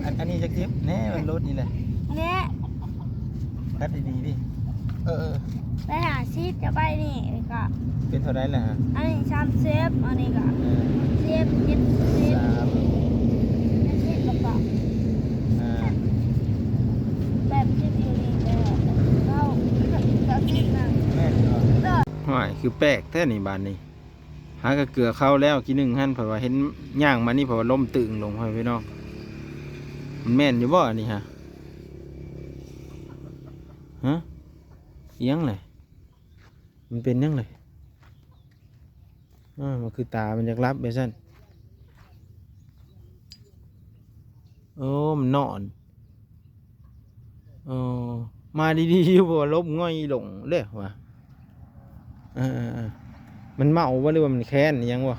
ອັນ ອັນນີ້ຈັກສິບແນ່ ມັນຫຼຸດນີ້ແຫຼະ ແນ່ ກັດດີໆ ເອີໆ ໄປຫ້າສິບ ຈະໄປນີ້ກໍ ເປັນເທົ່າໃດລະ? ອັນນີ້ສາມສິບ ອັນນີ້ກໍ ເອີ ສິບ ເຈັດສິບ ສາມ ເຈັດສິບ ແລ້ວກໍ ອ່າ ແປດສິບ ຢູ່ນີ້ແລ້ວ ເກົ້າສິບ ເກົ້າສິບນະ ແມ່ນບໍ່? ເອີ ຫ້ວຍ ຄືແປກແທ້ນີ້ບາດນີ້. ຫາກະເກືອເຂົ້າແລ້ວ ກີໜຶ່ງຫັ້ນ ເພາະວ່າເຫັນຍ່າງມານີ້ ເພາະວ່າລົ້ມຕຶງລົງ ພໍ່ແມ່ພີ່ນ້ອງ. ມັນແມ່ນຢູ່ບໍ່ອັນນີ້ຫະ? ຮະ? ອີຫຍັງແຫຼະ? ມັນເປັນຫຍັງແຫຼະ? ອ້າວ ມັນຄືຕາມັນຢາກຫຼັບແບບຊັ້ນ. ໂອ້ ມັນນອນ ເອີ ມາດີໆ ຢູ່ ບໍ່ ລົ້ມຫງອຍລົງເດ້ວ່າ ເອີໆໆ ມັນເມົາບໍ່ ຫຼືວ່າມັນແຄ້ນອີຫຍັງບໍ່?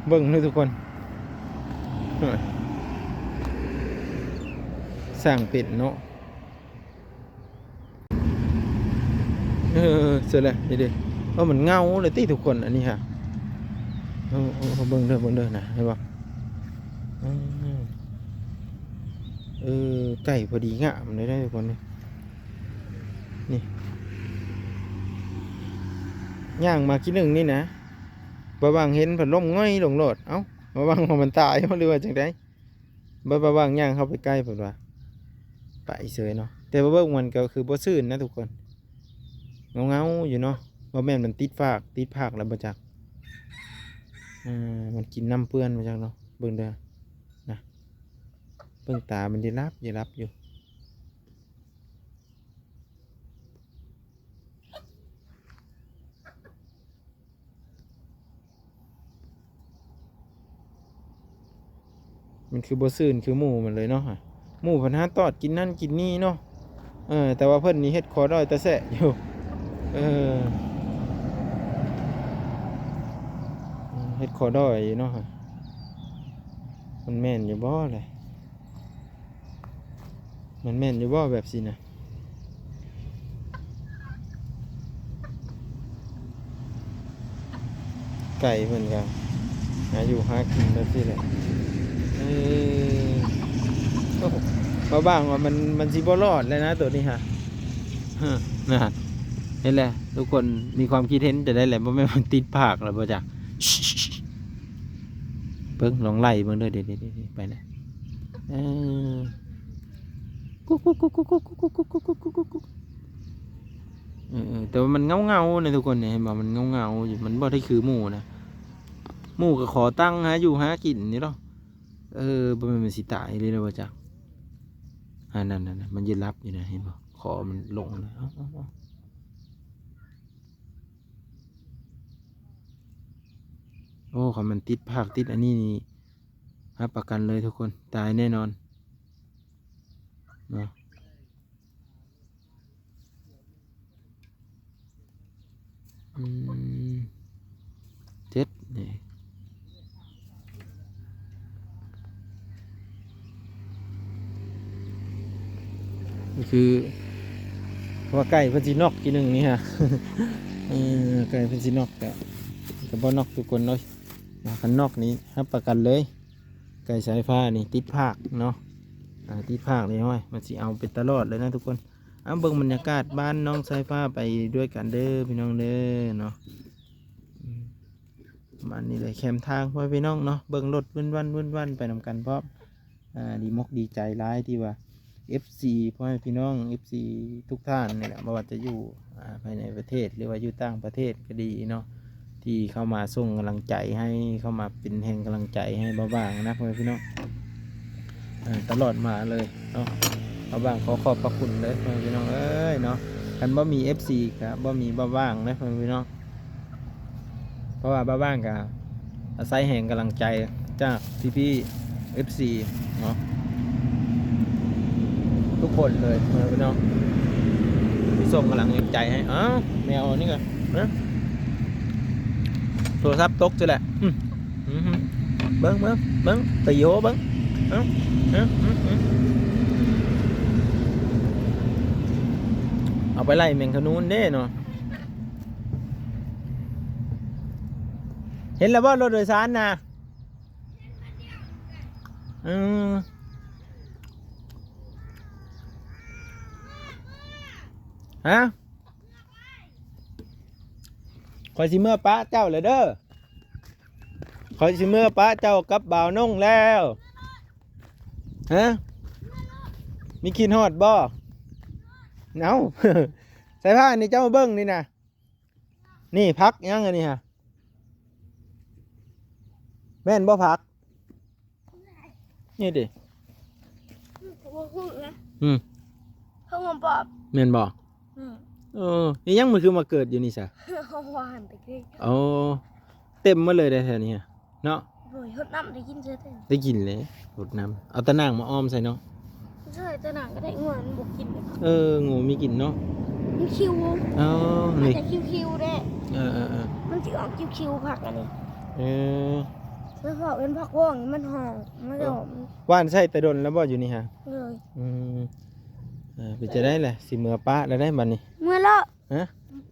ເບິ່ງເດີທຸກຄົນ ເອີ ຊ່າງເປັນເນາະ. ເອີ ເສີແຫຼະ ນີ້ເດ້ ເອີ ມັນເຫງົາເລີຍຕິທຸກຄົນ ອັນນີ້ຫະ ເອີ ເອີ ເບິ່ງເດີ ເບິ່ງເດີນະ ເຫັນບໍ່? ເອີ ເອີ ໄກ່ພໍດີງາມເລີຍນະທຸກຄົນ ນີ້ ນີ້ ຍ່າງມາກີໜຶ່ງນີ້ນະ ບ່າວຫວ່າງເຫັນພັດລົມຫງອຍລົງໂລດ ເອົ້າ ບ່າວຫວ່າງວ່າມັນຕາຍ ຫຼືວ່າຈັ່ງໃດ? ບໍ່ ບໍ່ວ່າງຍ່າງເຂົ້າໄປໃກ້ ເພິ່ນວ່າ ໄປເສີຍເນາະ ແຕ່ວ່າເບິ່ງມັນກໍຄືບໍ່ຊື່ນນະທຸກຄົນ ເຫງົາໆ ຢູ່ເນາະ ບໍ່ແມ່ນມັນຕິດຟາກ ຕິດຟາກແລ້ວບໍ່ຈັກ ເອີ ມັນກິນນ້ຳເປື້ອນບໍ່ຈັກເນາະ ເບິ່ງເດີນະ ເບິ່ງຕາມັນຢາກຫຼັບ ຢາກຫຼັບຢູ່. ມັນຄືບໍ່ຊື່ນຄືໝູ່ມັນເລີຍເນາະ ໝູ່ເພິ່ນຫາຕອດກິນນັ້ນກິນນີ້ເນາະ ເອີ ແຕ່ວ່າເພິ່ນນີ້ເຮັດຄໍດ້ອຍຕາແຊະຢູ່ ເອີ ເຮັດຄໍດ້ອຍຢູ່ເນາະ ມັນແມ່ນຢູ່ບໍ່ແຫຼະ? ມັນແມ່ນຢູ່ບໍ່ແບບຊີ້ນະ? ໄກ່ເພິ່ນກໍຫາຢູ່ຫາກິນແບບຊີ້ແຫຼະ ເອີ ໂອ້ ບ່າວຫວ່າງວ່າມັນ ມັນຊິບໍ່ລອດແລ້ວນະໂຕນີ້ຫະ ເອີ ນະ ເຫັນແຫຼະ ທຸກຄົນມີຄວາມຄິດເຫັນຈັ່ງໃດແຫຼະ ບໍ່ແມ່ນມັນຕິດຟາກແລ້ວບໍ່ຈັກ ເບິ່ງ ລອງໄລ່ເບິ່ງເດີ ເດໆໆ ໄປແລ້ວ ເອີ ກຸກໆ ເອີໆ ແຕ່ວ່າມັນເຫງົາໆ ນະທຸກຄົນ ເຫັນບໍ່ ມັນເຫງົາໆ ຢູ່ ມັນບໍ່ໄດ້ຄືໝູ່ນະ ໝູ່ກໍຂໍຕັ້ງຫາຢູ່ຫາກິນນີ້ດອກ ເອີ ບໍ່ແມ່ນມັນຊິຕາຍເລີຍແລ້ວບໍ່ຈັກ ຫັ້ນ ນັ້ນໆ ມັນຢືນຫຼັບຢູ່ນະ ເຫັນບໍ່ ຄໍມັນລົງນະ ເອົາໆໆ. ໂອ້ ຄັນມັນຕິດພາກຕິດອັນນີ້ນີ້ ຮັບປະກັນເລີຍທຸກຄົນ ຕາຍແນ່ນອນເນາະ ອືມ ເຈັດນີ້ ຄື ເພາະວ່າໄກ່ເພິ່ນຊິນັອກທີໜຶ່ງນີ້ຫະ ເອີ ໄກ່ເພິ່ນຊິນັອກ ກະ ກະບໍ່ນັອກທຸກຄົນເນາະ ຄັນນັອກນີ້ຮັບປະກັນເລີຍ ໄກ່ສາຍຟ້ານີ້ຕິດພາກເນາະ ອາ ຕິດພາກນີ້ ໂອ້ຍ ມັນຊິເອົາໄປຕະຫຼອດເລີຍນະທຸກຄົນ ເອົາ ເບິ່ງບັນຍາກາດບ້ານນ້ອງສາຍຟ້າໄປດ້ວຍກັນເດີພີ່ນ້ອງເດີເນາະ ອືມ ປະມານນີ້ແຫຼະ ແຄມທາງພໍ່ແມ່ພີ່ນ້ອງເນາະ ເບິ່ງລົດວືນວັນ ວືນວັນໄປນຳກັນພ້ອມ ອາ ດີມົກດີໃຈຫຼາຍທີ່ວ່າ ເອັຟຊີ ພໍ່ແມ່ພີ່ນ້ອງ ເອັຟຊີ ທຸກທ່ານນີ້ແຫຼະ ບໍ່ວ່າຈະຢູ່ ອາ ພາຍໃນປະເທດ ຫຼືວ່າຢູ່ຕ່າງປະເທດກໍດີເນາະ ທີ່ເຂົ້າມາສົ່ງກຳລັງໃຈໃຫ້ ເຂົ້າມາເປັນແຮງກຳລັງໃຈໃຫ້ບ່າວຫວ່າງນະ ພໍ່ແມ່ພີ່ນ້ອງ ເອີ ຕະຫຼອດມາເລີຍເນາະ ບ່າວຫວ່າງຂໍຂອບພະຄຸນເລີຍ ພໍ່ແມ່ພີ່ນ້ອງເອີຍເນາະ ຄັນບໍ່ມີ ເອັຟຊີ ກະບໍ່ມີບ່າວຫວ່າງເລີຍ ພໍ່ແມ່ພີ່ນ້ອງ ເພາະວ່າບ່າວຫວ່າງກະອາໄສແຮງກຳລັງໃຈຈາກພີ່ໆ ເອັຟຊີ ເນາະ ທຸກຄົນເລີຍ ພີ່ນ້ອງ ທີ່ສົ່ງກຳລັງແຮງໃຈໃຫ້ ອ້າວ ແມວອັນນີ້ກະ ເອີ ໂທລະສັບຕົກຊີ້ແຫຼະ ອືມ ອືມ ເບິ່ງ ເບິ່ງ ເບິ່ງ ຕີໂຫ ເບິ່ງ ເອີ ເອີ ເອີ ເອີ ເອົາໄປໄລ່ແມງຂະນູນເດ້ເນາະ ເຫັນແລ້ວບໍ່ ລົດໂດຍສານນະ? ເ ເອີ ຮະ? ຂ້ອຍຊິເມືອປະເຈົ້າແລ້ວເດີ ຂ້ອຍຊິເມືອປະເຈົ້າກັບບ່າວນົງແລ້ວ. ຮະ? ມີຄິດຮອດບໍ່? ເອົ້າ ໃສ່ຜ້ານີ້ເຈົ້າມາເບິ່ງນີ້ນະ ນີ້ຜັກຫຍັງອັນນີ້ຫະ? ແມ່ນບໍ່ຜັກ? ນີ້ຕິ ບໍ່ຮູ້ນະ ອືມ ເພິ່ນບໍ່ບອກ ແມ່ນບໍ່? ອືມ ເອີ ອີຫຍັງມັນຄືມາເກີດຢູ່ນີ້ຊະ? ເຮົາວ່າຫັ້ນຕະກີ້ ໂອ້ ເຕັມໝົດເລີຍເດ້ແຖວນີ້ເນາະ. ໂດຍ ຫົດນ້ຳໄດ້ກິນເທື່ອເຕັມ ໄດ້ກິນແລ້ວ ຫົດນ້ຳ ເອົາຕາໜ່າງມາອ້ອມໃສ່ເນາະ. ໃຊ່ ຕາໜ່າງກໍໄດ້ ງົວມັນບໍ່ກິນເດ້. ເອີ ງົວມີກິນເນາະ ມັນຄິວ ອໍ ນີ້ ມັນຈະຄິວໆເດ້. ເອີໆໆ ມັນຊິອອກຄິວໆ ຜັກອັນນີ້ ເອີ ສະເພາະເປັນຜັກຫວງນີ້ມັນຫອມ ມັນຈະຫອມ. ເອີ ຫວ່ານໃສ່ແຕ່ດົນແລ້ວບໍ່ຢູ່ນີ້ຫະ? ໂດຍ ອືມ ເອີ ເປັນຈັ່ງໃດລະ ຊິເມືອປະແລ້ວໄດ໋ບັດນີ້ ເມືອເລາະ. ຮະ?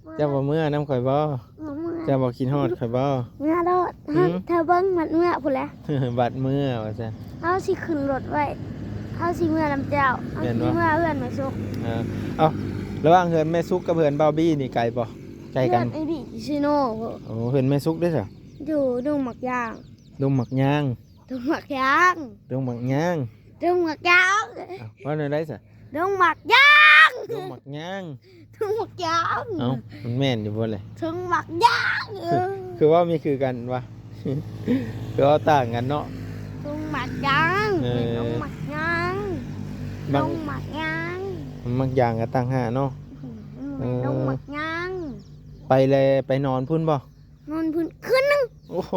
ເມືອ ເຈົ້າບໍ່ເມືອນຳຂ້ອຍບໍ່? ບໍ່ເມືອ ເຈົ້າບໍ່ຄິດຮອດຂ້ອຍບໍ່? ເມືອໂລດ ຫືມ ເຮົາ ເຮົາເບິ່ງບັດເມືອພຸ້ນແຫຼະ ບັດເມືອວ່າຊັ້ນ ເຮົາຊິຂຶ້ນລົດໄວ້ ເຮົາຊິເມືອນຳເຈົ້າ ເຮົາຊິເມືອເຮືອນແມ່ສຸກ. ເອີ ເອົ້າ ລະຫວ່າງເຮືອນແມ່ສຸກກັບເຮືອນບ່າວບີນີ້ໄກບໍ່? ໄກກັນ ເຮືອນອ້າຍບີຊິໂນ. ໂອ້ ເຮືອນແມ່ສຸກເດ້ຊະ? ຢູ່ດົງໝາກຢາງ ດົງໝາກຍາງ ດົງໝາກຢາງ ດົງໝາກຍາງ ດົງໝາກຢາງ. ເອົ້າ ເວົ້າແນວໃດຊະ? ດົງໝາກຢາງ ດົງໝາກຍາງ ດົງໝາກຢາງ. ເອົ້າ ມັນແມ່ນຢູ່ບໍ່ແຫຼະ? ດົງໝາກຢາງ ເອີ ຄື ຄືເວົ້າມີຄືກັນວະ ຄືເວົ້າຕ່າງກັນເນາະ. ດົງໝາກຢາງ ເອີ ແມ່ນດົງໝາກຍາງ ໝາກ ດົງໝາກຍາງ ໝາກຢາງກໍຕ່າງຫາກເນາະ. ອືມ ແມ່ນ ເອີ ດົງໝາກຍາງ. ໄປແລະ ໄປນອນພຸ້ນບໍ່? ນອນພຸ້ນຄືນໜຶ່ງ. ໂອ້ໂຫ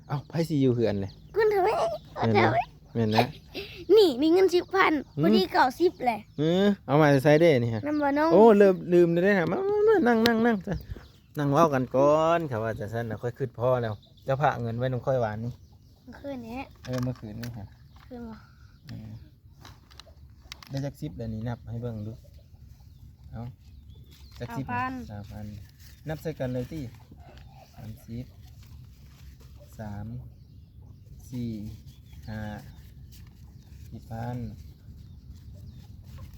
ເອົ້າ ໃຜຊິຢູ່ເຮືອນແຫຼະ? ຄືນເທື່ອ ແມ່ນບໍ່? ແມ່ນແຫຼະ ນີ້ມີເງິນສິບພັນ ອືມ ພໍດີເກົ້າສິບແຫຼະ. ເອີ ເອົາມາແຕ່ໃສເດ້ນີ້ຫະ? ນຳບ່າວນົງ. ໂອ້ ລືມ ລືມໄດ້ຫະ ມາ ມາ ມາ ນັ່ງ ນັ່ງ ນັ່ງ ນັ່ງເວົ້າກັນກ່ອນ. ຖ້າວ່າຈັ່ງຊັ້ນນະ ຂ້ອຍຄິດພໍແລ້ວ ເຈົ້າຝາກເງິນໄວ້ນຳຂ້ອຍວານນີ້ ມື້ຄືນນີ້. ເອີ ມື້ຄືນນີ້ຫະ ຄືນບໍ່? ເອີ ໄດ້ຈັກສິບແລ້ວນີ້ ນັບໃຫ້ເບິ່ງດູ. ເອົ້າ ຈັກສິບ? ຊາວພັນ ຊາວພັນ. ນັບໃສ່ກັນເລີຍຕິ ສາມສິບ ສາມ ສີ່ ຫ້າ ສິບພັນ.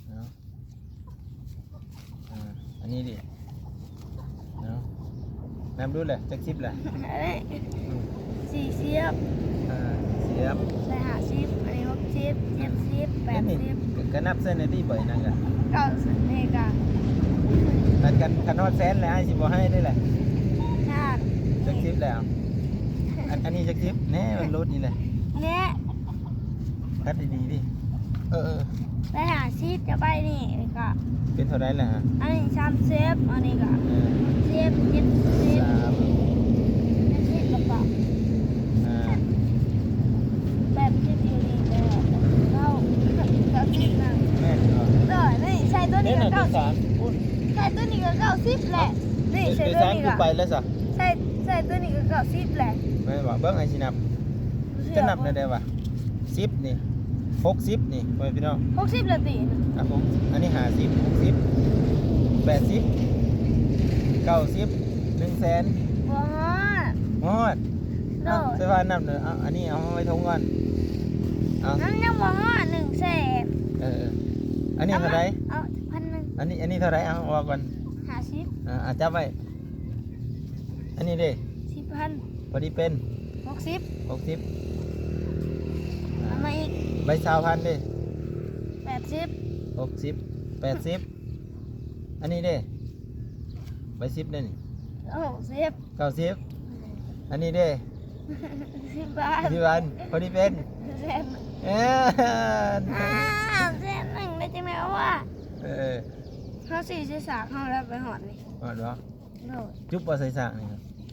ເນາະ ອ່າ ອັນນີ້ເດ ເນາະ ນັບດູແຫຼະ ຈັກສິບລະ? ເອີຍ ອືມ ສີ່ສິບ ຫ້າສິບ ໃສ່ຫ້າສິບ ອັນນີ້ຫົກສິບ ເຈັດສິບ ແປດສິບ ກໍນັບໃສ່ໃນນີ້ບໍ່? ອັນນັ້ນກະເກົ້າສິບ ນີ້ກະ ຄັນ ຄັນ ຄັນຮອດແສນແລ້ວ ອ້າຍຊິບໍ່ໃຫ້ເດ້ແຫຼະ. ນັ້ນ ຈັກສິບແລ້ວ? ອັນ ອັນນີ້ຈັກສິບ? ແນ່ ມັນຫຼຸດນີ້ແຫຼະ ແນ່. ຕັດດີໆ ຕິ ເອີໆ ໄປຫ້າສິບ ຈະໄປນີ້ກະ ເປັນເທົ່າໃດລະ? ອັນນີ້ສາມສິບ ອັນນີ້ກະ ເອີ ຫົກສິບ ເຈັດສິບ ສາມ ເຈັດສິບ ແລ້ວກະ ອ່າ ແປດສິບ ຢູ່ນີ້ແລ້ວ ເກົ້າ ເກົ້າສິບນະ. ແມ່ນບໍ່? ໂດຍ ນີ້ໃສ່ຕົວນີ້ກະເກົ້າສິບ ໃສ່ຕົວນີ້ກະເກົ້າສິບແຫຼະ. ນີ້ໃສ່ຕົວນີ້ກະ ໄປແລ້ວຊະ ໃສ່ ໃສ່ຕົວນີ້ກະເກົ້າສິບແຫຼະ. ແມ່ນບໍ່? ເບິ່ງ ອ້າຍຊິນັບ ຈະນັບແນວໃດວະ? ສິບນີ້ ຫົກສິບນີ້ ພໍ່ແມ່ພີ່ນ້ອງ ຫົກສິບແລ້ວຕິ? ອ່ະ ຫົກ ອັນນີ້ຫ້າສິບ ຫົກສິບ ແປດສິບ ເກົ້າສິບ ໜຶ່ງແສນ. ບໍ່ຮອດ ບໍ່ຮອດ. ໂດຍ ເອົ້າ ໃສ່ວ່ານັບເດີ ເອົາ ອັນນີ້ເອົາໄວ້ຖົງກ່ອນ ເອົາ ມັນຍັງບໍ່ຮອດໜຶ່ງແສນ. ເອີໆ ອັນນີ້ເທົ່າໃດ? ເອົາມາ ເອົາພັນໜຶ່ງ. ອັນນີ້ ອັນນີ້ເທົ່າໃດ? ເອົາ ເອົາອອກກ່ອນ ຫ້າສິບ. ອ່າ ອ່າ ຈັບໄວ້. ອັນນີ້ເດ້? ສິບພັນ ພໍດີເປັນ ຫົກສິບ ຫົກສິບ. ເອົາມາອີກ ໃບຊາວພັນເດ້? ແປດສິບ ຫົກສິບ ແປດສິບ. ອັນນີ້ເດ້? ໃບສິບເດ້ນີ້? ຫົກສິບ ເກົ້າສິບ. ອັນນີ້ເດ້? ສິບພັນ ສິບພັນ ພໍດີເປັນ ແສນໜຶ່ງ. ເອີ ອ້າວ ແສນໜຶ່ງໄດ້ຈັ່ງໃດວະ? ເອີ ເຮົາຊິໃຊ້ສາກເຮົາແລ້ວໄປຮອດນີ້ ຮອດບໍ່? ໂດຍ ຈຸບບໍ່ໃສ່ສາກນີ້?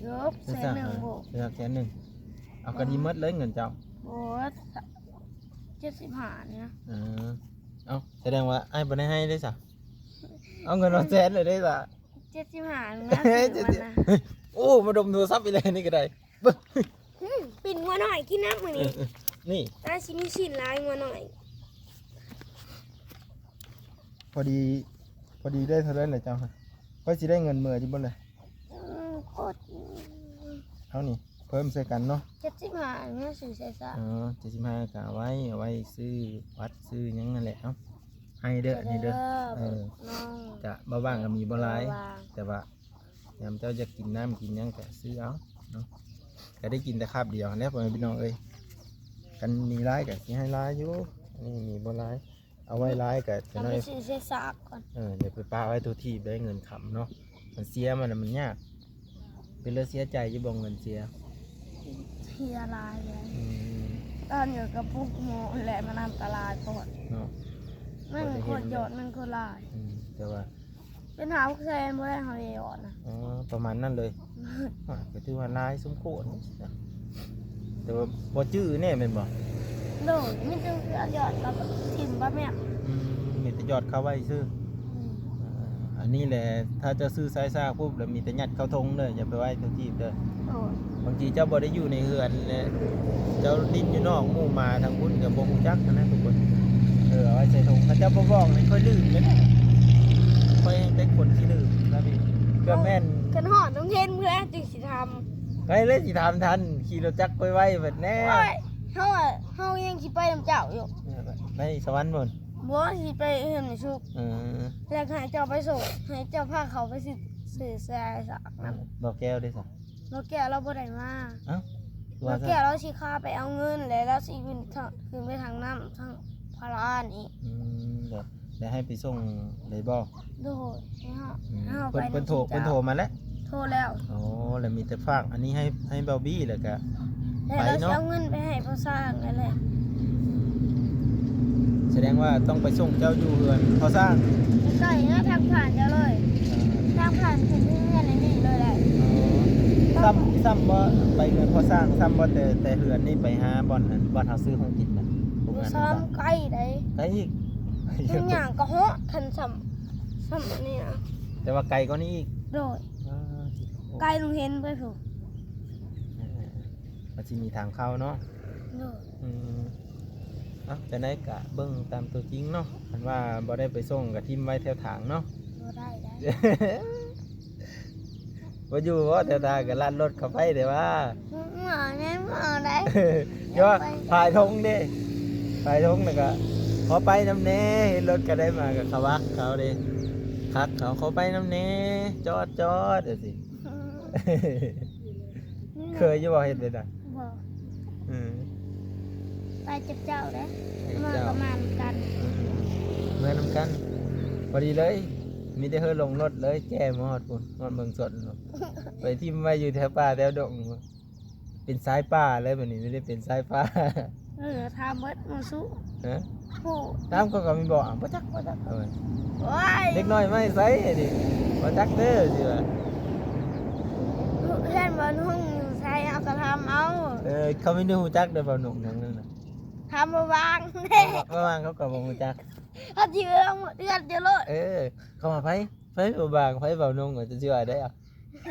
ຈຸບ ໃສ່ສາກແສນໜຶ່ງ ໃສ່ສາກແສນໜຶ່ງ. ເອົາ ກໍດີໝົດເລີຍເງິນເຈົ້າ. ໂອ້ ເຈັດສິບຫ້ານີ້ນະ. ເອີ ເອົ້າ ສະແດງວ່າອ້າຍບໍ່ໄດ້ໃຫ້ເດ້ຊະ. ເອົາເງິນມາແສນເລີຍເດ້ຊະ. ເຈັດສິບຫ້ານະ ເອີ ຊື້ມັນນະ. ໂອ້ ມາດົມໂທລະສັບອີກແລ້ວ ນີ້ກໍໄດ້. ເບິ່ງ ອືມ ປີ້ງງົວນ້ອຍກິນນຳມື້ນີ້. ເອີໆ ນີ້ ຕາຊິມີຊີ້ນຫຼາຍງົວນ້ອຍ. ພໍດີ ພໍດີໄດ້ເທົ່າໃດລະເຈົ້າ? ຂ້ອຍຊິໄດ້ເງິນເມືອຢູ່ບໍ່ລະ? ອືມ ກົດ ເອົານີ້ ພີ່ມໃສ່ກັນເນາະ ເຈັດສິບຫ້າ ອັນນີ້ຊື້ໃສ່ຊະ ເອີ ເຈັດສິບຫ້າກໍເອົາໄວ້ ເອົາໄວ້ຊື້ວັດຊື້ຫຍັງນັ້ນແຫຼະ ເອົາ ໃຫ້ເດີ ອັນນີ້ເດີ ເອີ ນ້ອງ ກະບໍ່ວ່າງກໍມີບໍ່ຫຼາຍ ບໍ່ວ່າງ ແຕ່ວ່າຍາມເຈົ້າຢາກກິນນ້ຳກິນຫຍັງກໍຊື້ເອົາເນາະ ກໍໄດ້ກິນແຕ່ຄາບດຽວຫັ້ນແຫຼະ ພໍ່ແມ່ພີ່ນ້ອງເອີຍ ຄັນມີຫຼາຍກໍຊິໃຫ້ຫຼາຍຢູ່ ອັນນີ້ມີບໍ່ຫຼາຍ ເອົາໄວ້ຫຼາຍກໍຈະ ເອົາໄປ ນ້ອຍ ຊື້ໃສ່ຊາກກ່ອນ ເອີ ຢ່າໄປປະໄວ້ທົ່ວທີບໄດ້ ເງິນຄຳເນາະ ມັນເສຍມັນນະ ມັນຍາກ ເປັນເລື່ອງເສຍໃຈຢູ່ບໍ່ ເງິນເສຍ ເສຍຫຼາຍແລ້ວ ອືມ ຕອນຢູ່ກະປຸກໝໍແຫຼະ ມັນອັນຕະລາຍໂພດເນາະ ມັນໂຄດຍອດ ມັນໂຄດຫຼາຍ ອືມ ແຕ່ວ່າ ເປັນຫ້າຫົກແສນບໍ່ໄດ້ ເຮົາໄດ້ຍອດນະ ອໍ ປະມານນັ້ນເລີຍ ອາ ກໍຖືວ່າຫຼາຍສົມຄວນ ແຕ່ວ່າບໍ່ຈື່ແນ່ແມ່ນບໍ່? ໂດຍ ມີແຕ່ເທື່ອຍອດ ແລ້ວກໍຖິ້ມປະແມ່ນ ອືມ ມີແຕ່ຍອດເຂົ້າໄວ້ຊື່ ອືມ ເອີ ອັນນີ້ແຫຼະ ຖ້າເຈົ້າຊື້ສາຍຊາກປຸບ ແລ້ວມີແຕ່ຍັດເຂົ້າຖົງເດີ ຢ່າໄປໄວ້ທົ່ວທີບເດີ ໂດຍ ບາງທີເຈົ້າບໍ່ໄດ້ຢູ່ໃນເຮືອນ ແລະ ເຈົ້າຫຼິ້ນຢູ່ນອກ ໝູ່ໝາທາງພຸ້ນກໍບໍ່ຮູ້ຈັກຫັ້ນນະທຸກຄົນ ເອີ ເອົາໄວ້ໃສ່ຖົງ ຄັນເຈົ້າບໍ່ບອກນີ້ຂ້ອຍລືມເດ້ ຂ້ອຍແຮງເປັນຄົນຂີ້ລືມນະພີ່ ເກືອບແມ່ນ ຄັນຮອດໂຮງຮຽນພຸ້ນແຫຼະຈຶ່ງຊິຖາມ ໄປເລີຍ ຊິຖາມທັນ ຂີ່ລົດຈັກໄວໆ ບັດແນ່ ໂອ້ຍ ເຮົາ ເຮົາຍັງຊິໄປນຳເຈົ້າຢູ່ ເອີ ໄປສະຫວັນພຸ້ນ ບໍ່ ຊິໄປເຮືອນແມ່ສຸກ ເອີ ແລ້ວໃຫ້ເຈົ້າໄປສົ່ງ ໃຫ້ເຈົ້າພາເຂົາໄປຊື້ ຊື້ສາຍຊາກນຳ ບໍ່ແກ້ວເດ້ຊະ ບໍ່ແກ້ວລາວບໍ່ໄດ້ມາ ເອົ້າ ບໍ່ແກ້ວລາວຊິພາໄປເອົາເງິນ ແລ້ວລາວຊິຂຶ້ນ ຂຶ້ນໄປທາງນ້ຳ ທາງພາລານີ້ ອືມ ແລ້ວໃຫ້ໄປສົ່ງໄດ້ບໍ່? ໂດຍ ໃຫ້ເຮົາ ອືມ ໃຫ້ເຮົາ ເພິ່ນ ໄປ ເພິ່ນໂທ ນຳເພິ່ນໂທມາແລ້ວ ໂທແລ້ວ ໂອ້ ແລ້ວມີແຕ່ຝາກ ອັນນີ້ໃຫ້ ໃຫ້ບ່າວບີ ແລ້ວກະ ແລ້ວ ໄປເນາະ ເຮົາຊິເອົາເງິນໄປໃຫ້ພໍ່ຊ່າງນັ້ນແຫຼະ ສະແດງວ່າຕ້ອງໄປສົ່ງເຈົ້າຢູ່ເຮືອນພໍ່ຊ່າງ ໃກ້ໆ ທາງຜ່ານເຈົ້າເລີຍ ອ່າ ທາງຜ່ານຂຶ້ນເຮືອນອັນນີ້ເລີຍແຫຼະ ອໍ ຊ້ຳ ຊ້ຳບໍ່ ໄປເຮືອນພໍ່ຊ່າງຊ້ຳບໍ່ ແຕ່ ແຕ່ເຮືອນນີ້ໄປຫາບ່ອນນັ້ນ ບ່ອນເຮົາຊື້ຂອງກິນນະ ໂຮງງານ ຊ້ຳ ໃກ້ໃດ ໃກ້ອີກ ຍ່າງກໍເຫາະ ຄັນຊ້ຳ ຊ້ຳອັນນີ້ນະ ແຕ່ວ່າໄກກວ່ານີ້ອີກ ໂດຍ ອ່າ ໄກໂຮງຮຽນໄປພຸ້ນ ເອີ ມັນຊິມີທາງເຂົ້າເນາະ ໂດຍ ອືມ ເອົ້າ ຈັ່ງໃດກະເບິ່ງຕາມຕົວຈິງເນາະ ຄັນວ່າບໍ່ໄດ້ໄປສົ່ງກະຖິ້ມໄວ້ແຖວທາງເນາະ ບໍ່ໄດ້ໃດ ບໍ່ຢູ່ບໍ່ແຖວທາງ ກະລັດລົດເຂົ້າໄປເດ້ວ່າ ບໍ່ ບໍ່ໄດ້ ບໍ່ໄດ້ ຢ່າວ່າ ພາຍຖົງເດ້ ພາຍຖົງແລ້ວກະ ຂໍໄປນຳແດ່ ເຫັນລົດກະໄດ້ມາກະຂະວັກເຂົາເດ້ ຄັກເຂົາ ຂໍໄປນຳແດ່ ຈອດ ຈອດ ຈັ່ງຊີ້ ເຄີຍຢູ່ບໍ່ເຮັດແບບນັ້ນ? ບໍ່ ເອີ ໄປກັບເຈົ້າເດ້ ເມື່ອກໍມານຳກັນ ເອີ ເມື່ອນຳກັນ ພໍດີເລີຍ ມີແຕ່ເຮີລົງລົດເລີຍ ແກ່ມາຮອດພຸ້ນ ຮອດເມືອງຊົນ ໄປຖິ້ມໄວ້ຢູ່ແຖວປ່າແຖວດົງ ເປັນຊາຍປ່າເລີຍ ບາດນີ້ໄດ້ເປັນຊາຍປ່າ ເອີ ຖາມເບິດໝູ່ຊຸ ຮະ ຮູ້ ຖາມເຂົາກໍມີບອກ ບໍ່ຈັກ ບໍ່ຈັກ ເອີ ໂອ້ຍ ເດັກນ້ອຍມາແຕ່ໃສນີ້ ບໍ່ຈັກເດີ ຊິວ່າ ເຮືອນບ່າວນຸ່ງຢູ່ໃສ ເຮົາກໍຖາມເອົາ ເອີ ເຂົາມີແນວຮູ້ຈັກເດີ ບ່າວນຸ່ງຫຍັງນັ້ນນະ ຖາມບ່າວຫວ່າງ ບ່າວຫວ່າງເຂົາກໍບໍ່ຮູ້ຈັກ ເຂົາຊິເອີ້ນເຮືອນເຈົ້າໂລດ ເອີ ເຂົາວ່າໃຜ ໃຜບ່າວຫວ່າງ ໃຜບ່າວນຸ່ງ ເຈົ້າຊິວ່າໄດ໋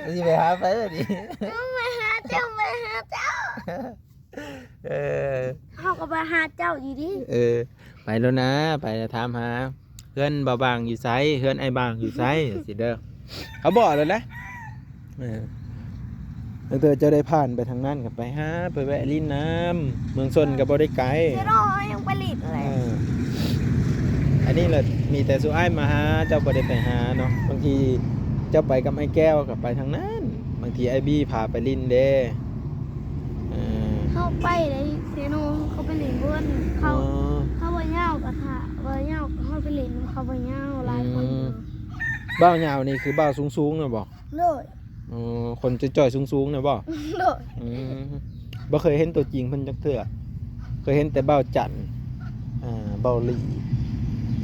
ເຈົ້າຊິໄປຫາໃຜບາດນີ້ ເອົາໄປຫາເຈົ້າ ໄປຫາເຈົ້າ ເອີ ເຮົາກໍໄປຫາເຈົ້າຢູ່ດີ ເອີ ໄປໂລດນາ ໄປຖາມຫາ ເຮືອນບ່າວບາງຢູ່ໃສ ເຮືອນອ້າຍບາງຢູ່ໃສ ຈັ່ງຊີ້ເດີ ເຂົາບອກແລ້ວນະ ເອີ ຕັ້ງແຕ່ເຈົ້າໄດ້ຜ່ານໄປທາງນັ້ນກໍໄປຫາ ໄປແວະຫຼິ້ນນຳ ເມືອງຊົນກໍບໍ່ໄດ້ໄກ ເຈົ້ານ້ອຍຍັງໄປຫຼິ້ນເລີຍ ເອີ ອັນນີ້ລະມີແຕ່ຊຸອ້າຍມາຫາ ເຈົ້າບໍ່ໄດ້ໄປຫາເນາະ ບາງທີເຈົ້າໄປກັບອ້າຍແກ້ວກໍໄປທາງນັ້ນ ບາງທີອ້າຍບີພາໄປຫຼິ້ນເດ້ ເອີ ເຮົາໄປໄດ້ເຊໂນ ເຂົາໄປຫຼິ້ນບ່ອນເຂົາ ອໍ ເຂົາບໍ່ຍາວກໍຖ້າບໍ່ຍາວ ເຮົາໄປຫຼິ້ນນຳເຂົາບໍ່ຍາວ ຫຼາຍຄົນ ອືມ ບ່າວຍາວນີ້ຄືບ່າວສູງໆນະບໍ? ໂດຍ ອໍ ຄົນຈ່ອຍໆສູງໆນະບໍ? ໂດຍ ອືມ ບໍ່ເຄີຍເຫັນຕົວຈິງເພິ່ນຈັກເທື່ອ ເຄີຍເຫັນແຕ່ບ່າວຈັນ ອ່າ ບ່າວຫຼີ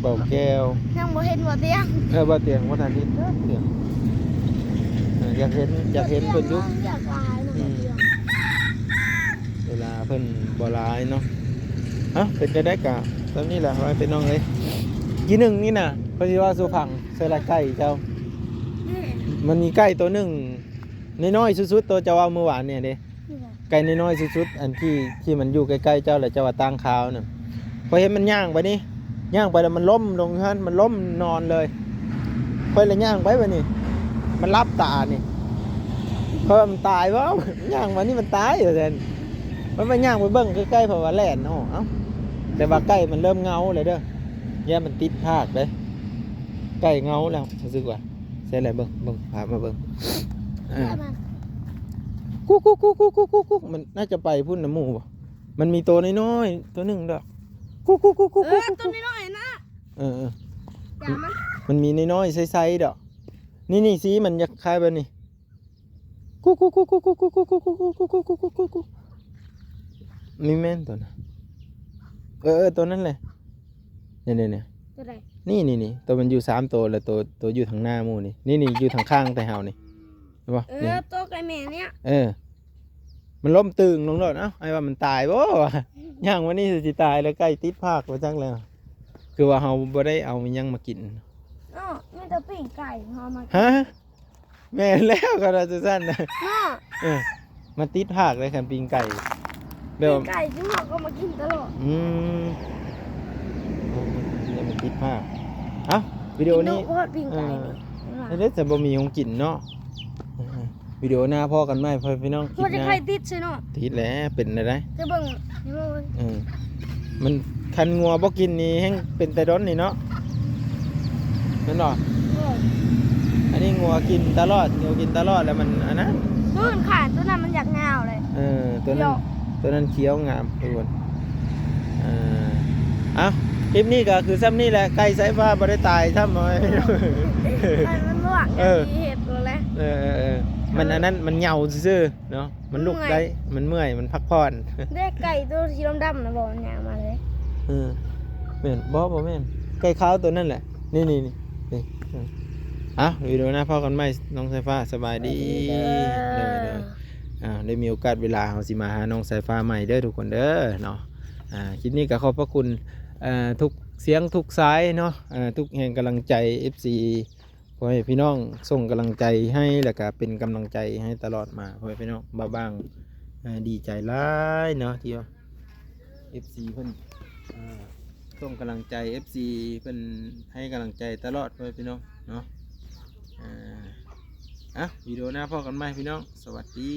ບ່າວແກ້ວ ຍັງບໍ່ເຫັນບ່າວຕຽງ ເອີ ບ່າວຕຽງບໍ່ທັນເຫັນຈັກເທື່ອ ເອີ ຢາກເຫັນ ຢາກເຫັນເພິ່ນຢູ່ ອືມ ເວລາເພິ່ນບໍ່ຫຼາຍເນາະ ເອົ້າ ເປັນຈັ່ງໃດກະສ່ຳນີ້ແຫຼະ ພໍ່ແມ່ພີ່ນ້ອງເອີຍ ກີ້ໜຶ່ງນີ້ນະ ຂ້ອຍຊິເວົ້າສູ່ຟັງ ໃສ່ລາຍໄກ່ເຈົ້າ ແມ່ນ ມັນມີໄກ່ໂຕໜຶ່ງ ນ້ອຍໆສຸດໆ ໂຕເຈົ້າເວົ້າມື້ວານນີ້ເດ້ ນີ້ຫວາ? ໄກ່ນ້ອຍໆສຸດໆ ອັນທີ່ ທີ່ມັນຢູ່ໃກ້ໆເຈົ້າ ແລ້ວເຈົ້າວ່າຕັ້ງຄາວນະ ຂ້ອຍເຫັນມັນຍ່າງໄປນີ້ ຍ່າງໄປແລ້ວມັນລົ້ມລົງຢູ່ຫັ້ນ ມັນລົ້ມນອນເລີຍ ຂ້ອຍລະຍ່າງໄປບາດນີ້ ມັນຫຼັບຕານີ້ ເພາະວ່າມັນຕາຍບໍ່? ຍ່າງມານີ້ມັນຕາຍວ່າຊັ້ນ. ມັນໄປຍ່າງໄປເບິ່ງໃກ້ໆ ເພາະວ່າແລ່ນອອກ. ເອົ້າ ແຕ່ວ່າໄກ່ມັນເລີ່ມເຫງົາແລ້ວເດີ. ຢ່າມັນຕິດພາກເດ້. ໄກ່ເຫງົາແລ້ວ ຮູ້ສຶກວ່າ. ໃສ່ແລ້ວເບິ່ງ ເບິ່ງ ພາມາເບິ່ງ. ເອີ ກຸກໆໆໆໆໆ ມັນໜ້າຈະໄປພຸ້ນນຳໝູ່ບໍ່? ມັນມີໂຕນ້ອຍໆ ໂຕໜຶ່ງດອກ. ກຸກໆໆໆໆ ເອີ ໂຕນ້ອຍໆນະ. ເອີໆ ຢ່າມັນ ມັນມີນ້ອຍໆໃສໆດອກ. ນີ້ໆ ສີມັນຢາກຄ້າຍແບບນີ້. ກຸກໆໆໆ ນີ້ແມ່ນໂຕນະ. ເອີໆ ໂຕນັ້ນແຫຼະ. ນີ້ໆໆ ໂຕໃດ? ນີ້ໆໆ ໂຕມັນຢູ່ສາມໂຕ ແລ້ວໂຕ ໂຕຢູ່ທາງໜ້າໝູ່ນີ້. ນີ້ໆ ຢູ່ທາງຂ້າງແຕ່ເຮົານີ້ ເຫັນບໍ່? ເອີ ນີ້ ໂຕໃກ້ແມ່ນີ້. ເອີ ມັນລົ້ມຕຶງລົງໂລດ. ເອົ້າ ອ້າຍວ່າມັນຕາຍບໍ່? ຍ່າງມານີ້ຊິຕາຍແລ້ວ ໄກ່ຕິດພາກວ່າຈັກແລ້ວ. ຄືວ່າເຮົາບໍ່ໄດ້ເອົາຫຍັງມາກິນ. ເນາະ ມີແຕ່ປີ້ງໄກ່ເຮົາມາກິນ. ຮະ? ແມ່ນແລ້ວ ຄັນວ່າຈັ່ງຊັ້ນນະ. ເນາະ ເອີ ມັນຕິດພາກເລີຍ ຄັນປີ້ງໄກ່ ແບບ ປີ້ງໄກ່ຊຸມເຮົາກໍມາກິນຕະຫຼອດ. ອືມ ໂອ້ ມັນຕິດພາກ. ເອົ້າ ວິດີໂອນີ້ ກິນດຸໂພດປີ້ງໄກ່ນີ້. ເອີ ເຮັດໄດ້ແຕ່ບໍ່ມີຂອງກິນເນາະ. ເອີ ວິດີໂອໜ້າພໍ້ກັນໃໝ່ ພໍ່ແມ່ພີ່ນ້ອງ. ຄລິບໜ້າ ບໍ່ໄດ້ໃຜຕິດຊິເນາະ. ຕິດແຫຼະ ເປັນໄດ້. ຈະເບິ່ງ ເອີ ມັນ ຄັນງົວບໍ່ກິນນີ້ແຮ່ງເປັນແຕ່ດົນນີ້ເນາະ ແມ່ນບໍ່? ເອີ ອັນນີ້ງົວກິນຕະຫຼອດ ງົວກິນຕະຫຼອດແລ້ວມັນອັນນັ້ນ. ໂຕນັ້ນຂາ ໂຕນັ້ນມັນຢາກຍາວເລີຍ. ເອີ ໂຕນັ້ນ ໂຕນັ້ນຂຽວງາມທຸກຄົນ. ເອີ ເອົ້າ ຄລິບນີ້ກໍຄືສ່ຳນີ້ແຫຼະ. ໄກ່ສາຍຟ້າບໍ່ໄດ້ຕາຍຊ້ຳ. ເອີ ມັນບໍ່ຫວັງ ເອີ ເຮັດໂລດແຫຼະ. ເອີໆໆ ມັນອັນນັ້ນ ມັນເຫງົາຊື່ໆ ເນາະ ມັນລຸກໄດ້ ເມື່ອຍ ມັນເມື່ອຍ ມັນພັກຜ່ອນ. ເດ້ ໄກ່ໂຕສີດຳໆນະບໍ່ ມັນຍ່າງມາເລີຍ. ເອີ ແມ່ນ ບໍ່ ບໍ່ແມ່ນ ໄກ່ຂາວໂຕນັ້ນແຫຼະ. ນີ້ໆໆ ນີ້ ເອີ ເອົ້າ ວິດີໂອໜ້າພໍ້ກັນໃໝ່ ນ້ອງສາຍຟ້າ ສະບາຍດີ ສະບາຍດີເດີ. ເດີ ເດີ ອ່າ ໄດ້ມີໂອກາດເວລາ ເຮົາຊິມາຫານ້ອງສາຍຟ້າໃໝ່ເດີທຸກຄົນເດີເນາະ. ອ່າ ຄລິບນີ້ກໍຂອບພະຄຸນ ເອີ ທຸກສຽງທຸກສາຍເນາະ ເອີ ທຸກແຮງກຳລັງໃຈ ເອັຟຊີ ຂໍໃຫ້ພີ່ນ້ອງສົ່ງກຳລັງໃຈໃຫ້ ແລ້ວກະເປັນກຳລັງໃຈໃຫ້ຕະຫຼອດມາ. ພໍ່ແມ່ພີ່ນ້ອງ ບ່າວບາງ ເອີ ດີໃຈຫຼາຍເນາະ ທີ່ວ່າເອັຟຊີເພິ່ນ ເອີ ສົ່ງກຳລັງໃຈ ເອັຟຊີເພິ່ນໃຫ້ກຳລັງໃຈຕະຫຼອດ ພໍ່ແມ່ພີ່ນ້ອງເນາະ. ເອີ ອ່ະ ວິດີໂອໜ້າພໍ້ກັນໃໝ່ພີ່ນ້ອງ ສະຫວັດດີ.